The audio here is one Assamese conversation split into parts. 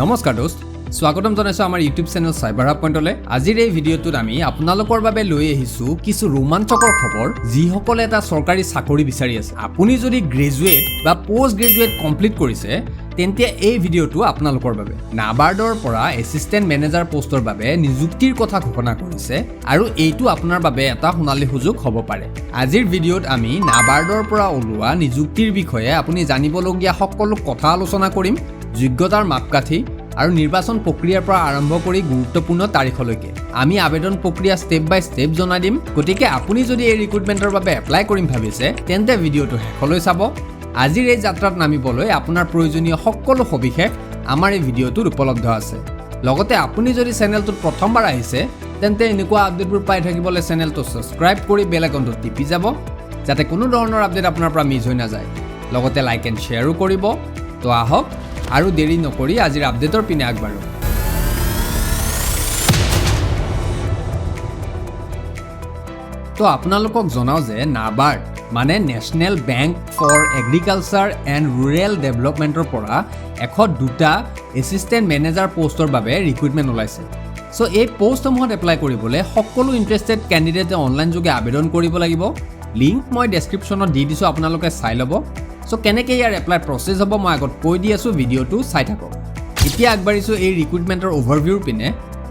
নমস্কাৰ দোস্ত, স্বাগতম জনাইছোঁ আমাৰ ইউটিউব চেনেল চাইবাৰ হাব পইণ্টলৈ। আজিৰ এই ভিডিঅ'টোত আমি আপোনালোকৰ বাবে লৈ আহিছোঁ কিছু ৰোমাঞ্চকৰ খবৰ, যিসকলে এটা চৰকাৰী চাকৰি বিচাৰি আছে। আপুনি যদি গ্ৰেজুৱেট বা পষ্ট গ্ৰেজুৱেট কমপ্লিট কৰিছে, তেন্তে এই ভিডিঅ'টো আপোনালোকৰ বাবে। নাবাৰ্ডৰ পৰা এছিষ্টেণ্ট মেনেজাৰ পষ্টৰ বাবে নিযুক্তিৰ কথা ঘোষণা কৰিছে আৰু এইটো আপোনাৰ বাবে এটা সোণালী সুযোগ হ'ব পাৰে। আজিৰ ভিডিঅ'ত আমি নাবাৰ্ডৰ পৰা ওলোৱা নিযুক্তিৰ বিষয়ে আপুনি জানিবলগীয়া সকলো কথা আলোচনা কৰিম, যোগ্যতাৰ মাপকাঠি আৰু নিৰ্বাচন প্ৰক্ৰিয়াৰ পৰা আৰম্ভ কৰি গুৰুত্বপূৰ্ণ তাৰিখলৈকে আমি আবেদন প্ৰক্ৰিয়া ষ্টেপ বাই ষ্টেপ জনাই দিম। গতিকে আপুনি যদি এই ৰিক্ৰুটমেণ্টৰ বাবে এপ্লাই কৰিম ভাবিছে, তেন্তে ভিডিঅ'টো শেষলৈ চাব। আজিৰ এই যাত্ৰাত নামিবলৈ আপোনাৰ প্ৰয়োজনীয় সকলো সবিশেষ আমাৰ এই ভিডিঅ'টোত উপলব্ধ আছে। লগতে আপুনি যদি চেনেলটোত প্ৰথমবাৰ আহিছে, তেন্তে এনেকুৱা আপডেটবোৰ পাই থাকিবলৈ চেনেলটো ছাবস্ক্ৰাইব কৰি বেল আইকনটো টিপি যাব, যাতে কোনো ধৰণৰ আপডেট আপোনাৰ পৰা মিছ হৈ নাযায়। লগতে লাইক এণ্ড শ্বেয়াৰো কৰিব। তো আহক, আৰু দেৰি নকৰি আজিৰ আপডেটৰ পিনে আগবাঢ়ো। তো আপোনালোকক জনাওঁ যে নাবাৰ্ড মানে National Bank for Agriculture and Rural ডেভেলপমেণ্টৰ পৰা 102টা এছিষ্টেণ্ট মেনেজাৰ পষ্টৰ বাবে ৰিক্ৰুইটমেণ্ট ওলাইছে। চ' এই পষ্টসমূহত এপ্লাই কৰিবলৈ সকলো ইণ্টাৰেষ্টেড কেণ্ডিডেটে অনলাইন যোগে আবেদন কৰিব লাগিব। লিংক মই ডেছক্ৰিপশ্যনত দি দিছোঁ, আপোনালোকে চাই ল'ব। চ' কেনেকৈ ইয়াৰ এপ্লাই প্ৰচেছ হ'ব, মই আগত কৈ দি আছোঁ, ভিডিঅ'টো চাই থাকক। এতিয়া আগবাঢ়িছোঁ এই ৰিক্ৰুইটমেণ্টৰ অ'ভাৰভিউৰ পিনে।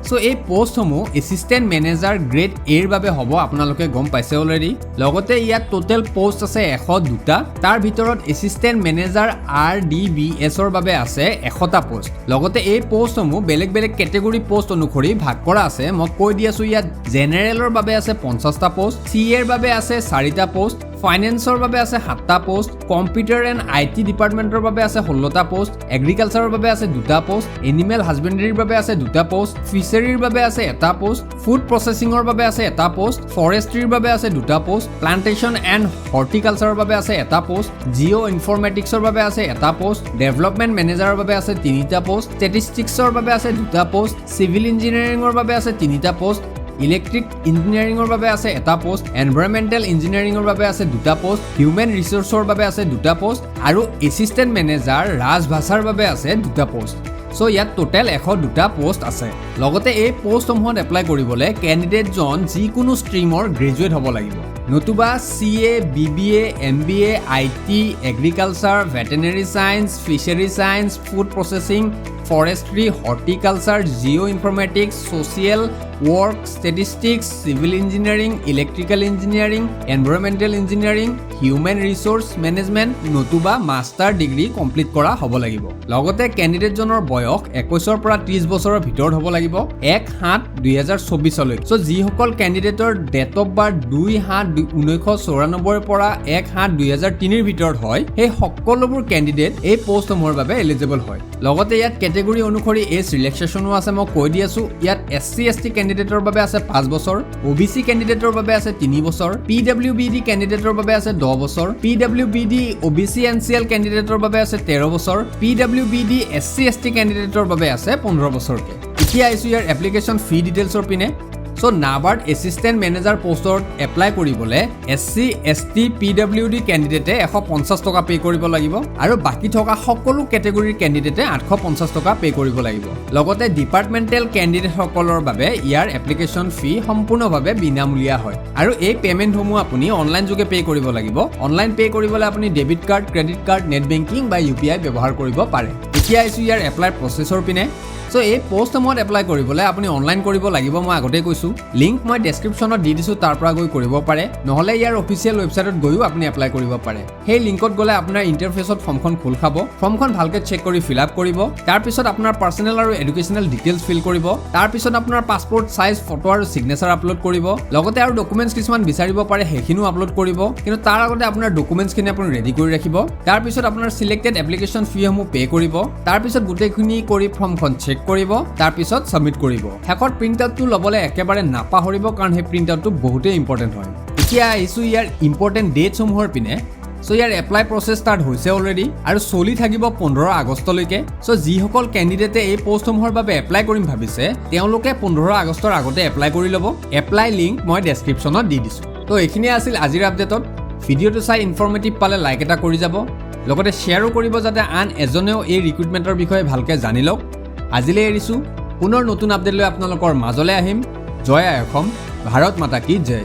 চ' এই পষ্টসমূহ এছিষ্টেণ্ট মেনেজাৰ গ্ৰেড এৰ বাবে হ'ব, আপোনালোকে গম পাইছে অলৰেডি। লগতে ইয়াত টোটেল পষ্ট আছে 102টা। তাৰ ভিতৰত এছিষ্টেণ্ট মেনেজাৰ আৰডিবিএছৰ বাবে আছে 100টা পষ্ট। লগতে এই পষ্টসমূহ বেলেগ বেলেগ কেটেগৰী পষ্ট অনুসৰি ভাগ কৰা আছে। মই কৈ দি আছোঁ, ইয়াত জেনেৰেলৰ বাবে আছে 50টা পষ্ট, চি এৰ বাবে আছে চাৰিটা পষ্ট, ফাইনেন্সৰ বাবে আছে সাতটা পষ্ট, কম্পিউটাৰ এণ্ড IT ডিপাৰ্টমেণ্টৰ বাবে আছে 16টা পষ্ট, এগ্ৰিকালচাৰৰ বাবে আছে দুটা পষ্ট, এনিমেল হাজবেণ্ডেৰীৰ বাবে আছে দুটা পষ্ট, ফিচাৰীৰ বাবে আছে এটা পষ্ট, ফুড প্ৰচেছিঙৰ বাবে আছে এটা পষ্ট, ফৰেষ্ট্ৰিৰ বাবে আছে দুটা পষ্ট, প্লান্টেশ্যন এণ্ড হৰ্টিকালচাৰৰ বাবে আছে এটা পষ্ট, জিঅ' ইনফৰমেটিক্সৰ বাবে আছে এটা পষ্ট, ডেভেলপমেণ্ট মেনেজাৰৰ বাবে আছে তিনিটা পষ্ট, ষ্টেটিষ্টিক্সৰ বাবে আছে দুটা পষ্ট, চিভিল ইঞ্জিনিয়াৰিঙৰ বাবে আছে তিনিটা পষ্ট, ইলেক্ট্ৰিক ইঞ্জিনিয়াৰিঙৰ বাবে আছে এটা পষ্ট, এনভাইৰমেণ্টেল ইঞ্জিনিয়াৰিঙৰ বাবে আছে দুটা পষ্ট, হিউমেন ৰিচ'ৰ্চৰ বাবে আছে দুটা পষ্ট আৰু এছিষ্টেণ্ট মেনেজাৰ ৰাজভাষাৰ বাবে আছে দুটা পষ্ট। চ' ইয়াত টোটেল 102টা পষ্ট আছে। লগতে এই পষ্টসমূহত এপ্লাই কৰিবলৈ কেণ্ডিডেটজন যিকোনো ষ্ট্ৰীমৰ গ্ৰেজুৱেট হ'ব লাগিব, নতুবা CA, BBA, MBA, IT, agriculture, veterinary science, fishery science, food processing, forestry, horticulture, geo informatics, social work, statistics, civil engineering, electrical engineering, environmental engineering, human resource management নতুবা মাষ্টাৰ ডিগ্ৰী কমপ্লিট কৰা হ'ব লাগিব। লগতে কেণ্ডিডেটজনৰ বয়স 21ৰ পৰা 30 বছৰৰ ভিতৰত হ'ব লাগিব 1/7/2024লৈ। চ' যিসকল কেণ্ডিডেটৰ ডেট অফ বাৰ্থ 2/7/1994ৰ পৰা 1/7/2003ৰ ভিতৰত হয়, সেই সকলোবোৰ কেণ্ডিডেট এই পষ্টসমূহৰ বাবে এলিজিবল হয়। লগতে ইয়াত কেটেগৰী অনুসৰি এজ ৰিলেক্সেশ্যনো আছে। মই কৈ দি আছোঁ, ইয়াত এছ চি, এছ টি কেণ্ডিডেটৰ বাবে আছে 5 বছৰ, অ' বি চি কেণ্ডিডেটৰ বাবে আছে 3 বছৰ, পিডাব্লিউ বি ডি কেণ্ডিডেটৰ বাবে আছে 10 বছৰ, P W B D, O' B C, N C L কেণ্ডিডেটৰ বাবে আছে 13 বছৰ, P W B D, S C, S T কেণ্ডিডেটৰ বাবে আছে 15 বছৰকৈ। এতিয়া আহিছোঁ ইয়াৰ এপ্লিকেশ্যন ফি ডিটেইলছৰ পিনে। চ' নাবাৰ্ড এছিষ্টেণ্ট মেনেজাৰ পষ্টত এপ্লাই কৰিবলৈ S C, S T, P W D কেণ্ডিডেটে 150 টকা পে' কৰিব লাগিব আৰু বাকী থকা সকলো কেটেগৰীৰ কেণ্ডিডেটে 850 টকা পে' কৰিব লাগিব। লগতে ডিপাৰ্টমেণ্টেল কেণ্ডিডেটসকলৰ বাবে ইয়াৰ এপ্লিকেশ্যন ফি সম্পূৰ্ণভাৱে বিনামূলীয়া হয় আৰু এই পে'মেণ্টসমূহ আপুনি অনলাইন যোগে পে' কৰিব লাগিব। অনলাইন পে' কৰিবলৈ আপুনি debit card, credit card, net banking বা ইউ পি আই ব্যৱহাৰ কৰিব পাৰে। এতিয়া আহিছোঁ ইয়াৰ এপ্লাই প্ৰচেছৰ পিনে। চ' এই পষ্টসমূহত এপ্লাই কৰিবলৈ আপুনি অনলাইন কৰিব লাগিব, মই আগতেই কৈছোঁ। লিংক মই ডেছক্ৰিপশ্যনত দি দিছোঁ, তাৰ পৰা গৈ কৰিব পাৰে। নহ'লে ইয়াৰ অফিচিয়েল ৱেবছাইটত গৈও আপুনি এপ্লাই কৰিব পাৰে। সেই লিংকত গ'লে আপোনাৰ ইণ্টাৰফেচত ফৰ্মখন খোল খাব। ফৰ্মখন ভালকৈ চেক কৰি ফিল আপ কৰিব। তাৰপিছত আপোনাৰ পাৰ্চনেল আৰু এডুকেশ্যনেল ডিটেইলছ ফিল কৰিব। তাৰপিছত আপোনাৰ পাছপৰ্ট চাইজ ফটো আৰু ছিগনেচাৰ আপলোড কৰিব। লগতে আৰু ডকুমেণ্টছ কিছুমান বিচাৰিব পাৰে, সেইখিনিও আপলোড কৰিব। কিন্তু তাৰ আগতে আপোনাৰ ডকুমেণ্টছখিনি আপুনি ৰেডি কৰি ৰাখিব। তাৰপিছত আপোনাৰ চিলেক্টেড এপ্লিকেশ্যন ফিসমূহ পে' কৰিব। তাৰপিছত গোটেইখিনি কৰি ফৰ্মখন চেক কৰিব, তাৰপিছত ছাবমিট কৰিব। শেষত প্ৰিণ্ট আউটটো ল'বলৈ একেবাৰে নাপাহৰিব, কাৰণ সেই প্ৰিণ্ট আউটটো বহুতেই ইম্পৰ্টেণ্ট হয়। এতিয়া আহিছোঁ ইয়াৰ ইম্পৰ্টেণ্ট ডেটছসমূহৰ পিনে। চ' ইয়াৰ এপ্লাই প্ৰচেছ ষ্টাৰ্ট হৈছে অলৰেডি আৰু চলি থাকিব 15 আগষ্টলৈকে। চ' যিসকল কেণ্ডিডেটে এই পষ্টসমূহৰ বাবে এপ্লাই কৰিম ভাবিছে, তেওঁলোকে 15 আগষ্টৰ আগতে এপ্লাই কৰি ল'ব। এপ্লাই লিংক মই ডেছক্ৰিপশ্যনত দি দিছোঁ। ত' এইখিনিয়ে আছিল আজিৰ আপডেটত। ভিডিঅ'টো চাই ইনফৰ্মেটিভ পালে লাইক এটা কৰি যাব, লগতে শ্বেয়াৰো কৰিব, যাতে আন এজনেও এই ৰিক্ৰুটমেণ্টৰ বিষয়ে ভালকৈ জানি লওক। আজিলৈ এৰিছোঁ। পুনৰ নতুন আপডেট লৈ আপোনালোকৰ মাজলৈ আহিম। জয় আই অসম, ভাৰত মাতা কি জয়।